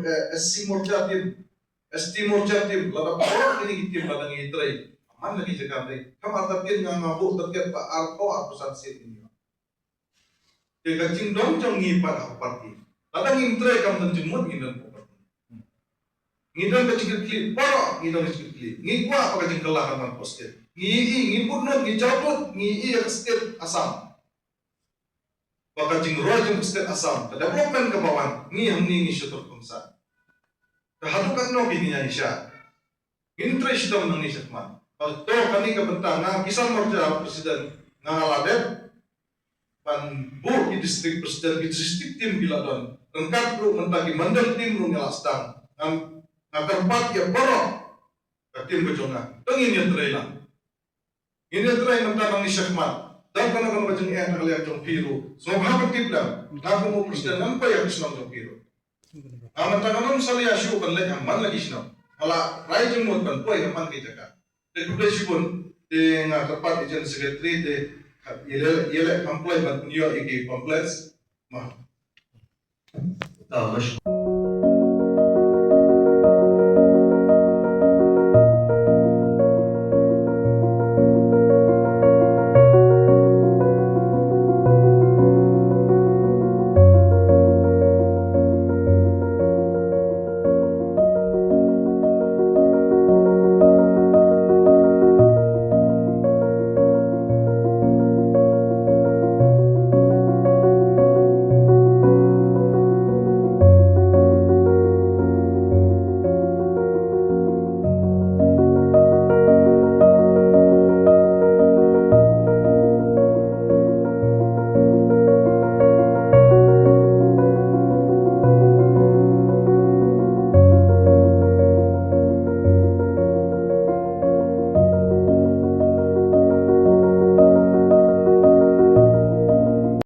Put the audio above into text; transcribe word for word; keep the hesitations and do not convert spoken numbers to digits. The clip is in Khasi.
Eh, S C Morcha team, S T Morcha team, lada baroh kine ki team lada ngi trei, man la ki jaka trei. Kam artatien nga nga buh target ba arphew arphew san seat ngi ïoh. Te ka jingdon jong ngi pat ha party, lada ngim trei kam don jingmut ngi don party. Ngi don ka jingkitkhlieh, baroh ngi don ka jingkitkhlieh. Ngi kwah ba ka jingkylla kan wan positive. Ngi ïohi, ngi bud nud, ngi jaw bud, ngi ïohi ïa ka state Assam. Ba ka jingroi jong ka state Assam, ka development kaba wan, ngi hangne ngi shu tur kongsan. Te haduh katno phi ngi ïa sha. Ngin trei shitom nangne shakhmat. Bad to kane ka bynta nga Kisan Morcha president nga la dep ban buh ki district president, ki district team ki la don. Ryngkat ruh mynta ki mandal team ruh ngi la sdang. Nga, nga kyrpad ïa baroh ka team ka jong nga. To ngin ïa trei lang. Ngin ïa trei mynta nangne shakhmat. Dang kano kano ka jingeh na ka liang jong phi ruh, sngewbha ban tip lang. Nga kum u president ngan poi ïa ka shnong jong phi ruh. Nga mynta ngan ym salia shuh ban leit ha man la ki shnong. Nga la rai jingmut ban poi ha man ki jaka. Te khublei shibun, te nga kyrpad ïa u General Secretary te ïaleh, ïaleh pamphlet ban pynïoh ïa ki pamphlets. Mo.